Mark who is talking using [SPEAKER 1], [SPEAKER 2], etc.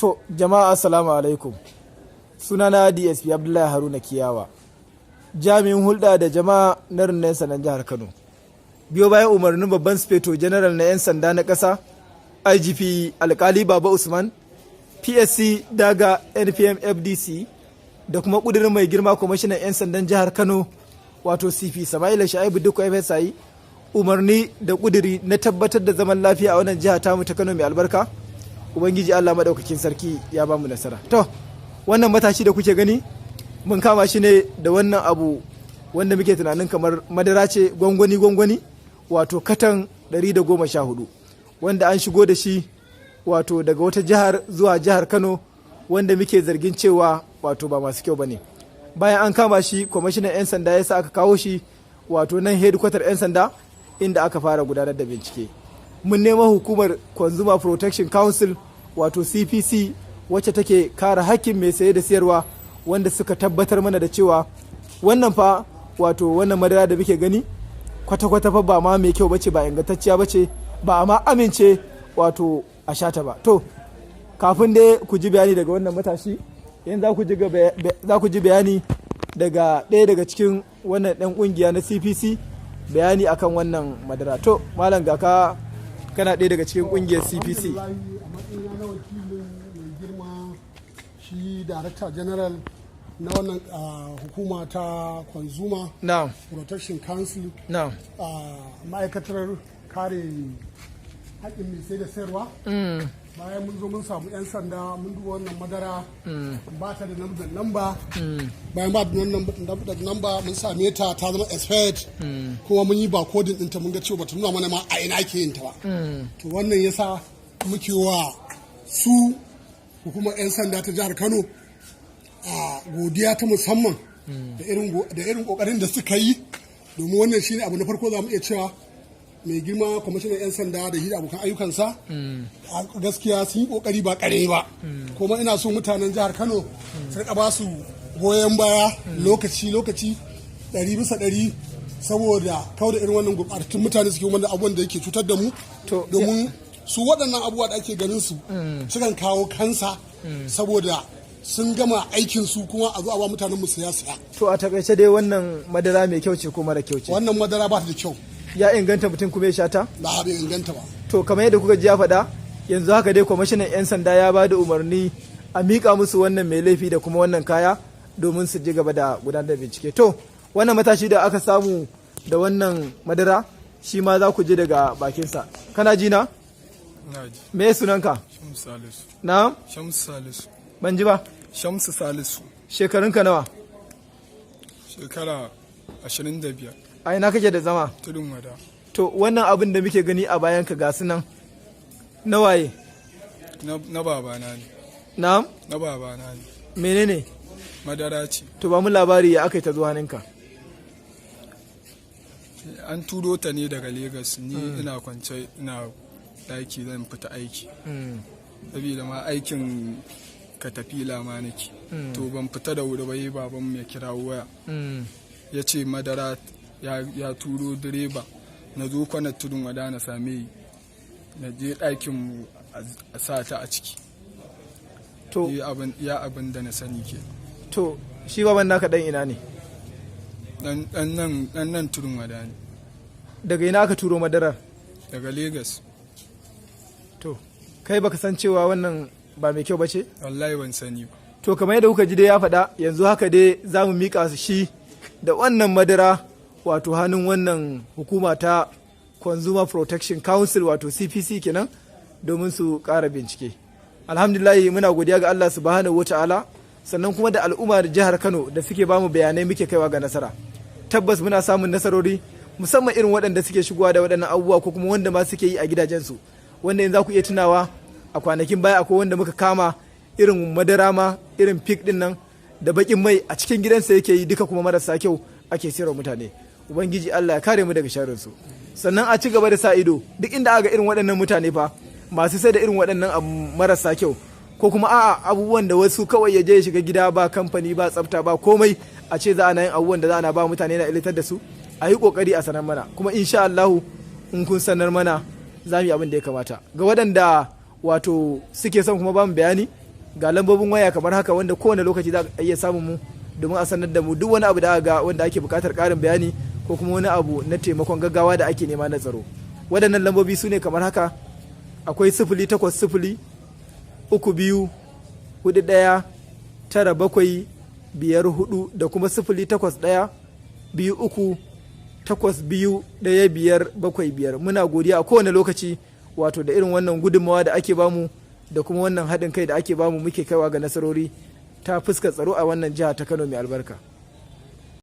[SPEAKER 1] To, jama'a, assalamu alaikum. Sunana DSP Abdullahi Haruna Kiyawa, jami'in hulɗa da jama'a na rundunar sandan jihar Kano. Biyo bayan umarnin babban sufeto general na 'yan sanda na ƙasa, IGP Alkali Baba Usman, PSC daga NPM FDC, da kuma ƙudurin mai girma kwamishinan 'yan sandan jihar Kano, wato CP Sama'ila Sha'ibu Dikko FSI, umarni da ƙuduri na tabbatar da zaman lafiya a wannan jiha tamu ta Kano mai albarka. Ubangiji Allah madaukakin sarki ya bamu nasara. To, wannan matashi da kuke gani, mun kama shi ne da wannan abu wanda muke tunanin kamar madara ce, gwangwani gwangwani, wato katan 114, wanda an shigo da shi wato daga wata jihar zuwa jihar Kano, wanda muke zargin cewa wato ba masu kyau bane. Bayan an kama shi, kwamishinan 'yan sanda ya sa aka kawo shi wato nan hedikwatar 'yan sanda, inda aka fara gudanar da bincike. Mun nema hukumar Consumer Protection Council, wato CPC, wacce take kare hakkin mai saye da siyarwa, wanda suka tabbatar mana da cewa wannan fa, wato wannan madara da muke gani, kwata-kwata fa ba ma mai kyau bace, ba ingantacciya bace, ba a ma amince wato a shata ba. To, kafin dai ku ji bayani daga wannan matashi, yanzu za ku ji bayani daga ɗaya daga cikin wannan ɗan ƙungiya na CPC, bayani akan wannan madara. To, malam, ga ka kana ɗaya daga cikin ƙungiyar CPC.
[SPEAKER 2] A matsayina na wakilin mai girma shi Director General na wannan hukuma ta Consumer Protection Council, ma'aikatar kare haƙƙin mai sai da sayarwa, bayan mun zo mun samu 'yan sanda, mun duba wannan madara, ba ta da namba. Bayan ba da namba, mun same ta ta zama expired, kuma mun yi barcoding ɗinta, mun ga cewa bata nuna mana ma a ina ake yin ta ba. To, wannan yasa muke wa su hukumar 'yan sanda ta jihar Kano a godiya ta musamman da irin kokarin da suka yi, domin wannan shine abu na farko za mu iya cewa mai girma kwamishinan 'yan sanda da shi da abokan ayyukansa a gaskiya sun yi kokari ba kare ba. Kuma ina so mutanen jihar Kano su rika ba su goyon baya lokaci lokaci 100%, saboda kawai da irin wannan gurɓatattun mutane suke wanda abubuwan da yake cutar da mu, domin su waɗannan abubuwa da ake ganin su sukan kawo kansa, saboda sun gama aikin su kuma a zo a ba mutanen mu saya saya.
[SPEAKER 1] To, a takaice dai, wannan madara mai kyau ce ko mara kyau ce?
[SPEAKER 2] Wannan madara ba ta da kyau.
[SPEAKER 1] Ya inganta mutum kuma ya sha ta?
[SPEAKER 2] Ba bai inganta ba.
[SPEAKER 1] To, kamar yadda kuka ji ya faɗa, yanzu haka dai kwamishinan 'yan sanda ya ba da umarni a miƙa musu wannan mai laifi da kuma wannan kaya domin su ji gaba da gudanar da bincike. To, wannan matashi da aka samu da wannan madara, shi ma za ku ji daga bakinsa. Kana ji na?
[SPEAKER 3] Ina ji.
[SPEAKER 1] Me sunanka?
[SPEAKER 3] Shamsu Salisu.
[SPEAKER 1] Na?
[SPEAKER 3] Shamsu Salisu.
[SPEAKER 1] Ban ji ba.
[SPEAKER 3] Shamsu Salisu.
[SPEAKER 1] Shekarunka nawa?
[SPEAKER 3] Shekara 25.
[SPEAKER 1] A ina kake da zama?
[SPEAKER 3] Tudun Wada.
[SPEAKER 1] To, wannan abin da muke gani a bayanka, ga su nan, na waye?
[SPEAKER 3] Na babana ne.
[SPEAKER 1] Na?
[SPEAKER 3] Na babana ne.
[SPEAKER 1] Menene?
[SPEAKER 3] Madara ce.
[SPEAKER 1] To, ba mu labari, ya aka yi ta zo hannunka?
[SPEAKER 3] An turo ta ne daga Legas, ni ina kwance ina daki zan fita aiki. Saboda ma aikin katafila ma nake. To, ban fita da wuri ba, yi baban mu ya kira waya. Ya ce madara ya turo direba na zo kwanar Tudun Wada na same yi. Na je ɗakin mu a sa ta a ciki.
[SPEAKER 1] To,
[SPEAKER 3] ya abin da na sani ke.
[SPEAKER 1] To, shi baban naka dan ina ne?
[SPEAKER 3] Dan nan Tudun Wada ne.
[SPEAKER 1] Daga ina aka turo madarar?
[SPEAKER 3] Daga Legas.
[SPEAKER 1] To, kai baka san cewa wannan ba mai kyau ba ce?
[SPEAKER 3] Wallahi ban sani ba.
[SPEAKER 1] To, kamar yadda kuka ji dai ya faɗa, yanzu haka dai za mu miƙa su shi da wannan madara wato hannun wannan hukuma ta Consumer Protection Council, wato CPC kenan, domin su ƙara bincike. Alhamdulillahi, muna godiya ga Allah subhanahu wa ta'ala, sannan kuma da al'ummar jihar Kano da suke bamu bayanai muke kaiwa ga nasara. Tabbas muna samun nasarori, musamman irin waɗanda suke shigowa da waɗannan abubuwa ko kuma wanda ma suke yi a gidajensu, wanda in za ku iya tunawa, a kwanakin baya akwai wanda muka kama irin madara ma, irin Peak din nan da bakin mai, a cikin gidansa yake yi duka, kuma marasa kyau ake sayarwa mutane. Ubangiji Allah ya kare mu daga sharrin su. Sannan a ci gaba da sa ido duk inda aka ga irin waɗannan mutane fa masu sai da irin waɗannan abu marasa kyau, ko kuma a'a, abubuwan da wasu kawai ya je ya shiga gida, ba kamfani, ba tsafta, ba komai, a ce za a na yin abubuwan da za a na ba mutane na ilitar da su, a yi kokari a sanar mana. Kuma insha Allahu, in kun sanar mana, za mu yi abin da ya kamata. Ga waɗanda wato suke son kuma ba mu bayani Ga lambobin waya kamar haka wanda kowane lokaci za a iya samun mu domin a sanar da mu duk wani abu da aka ga wanda ake buƙatar ƙarin bayani ko kuma wani abu na taimakon gaggawa da ake nema na tsaro. Waɗannan lambobi su ne kamar haka: akwai 080 32 41 97 54 da kuma 081 23 82 15 75. Muna godiya a kowane lokaci wato da irin wannan gudunmawa da ake bamu da kuma wannan haɗin kai da ake bamu muke kaiwa ga nasarori ta fuskar tsaro a wannan jiha ta Kano mai albarka.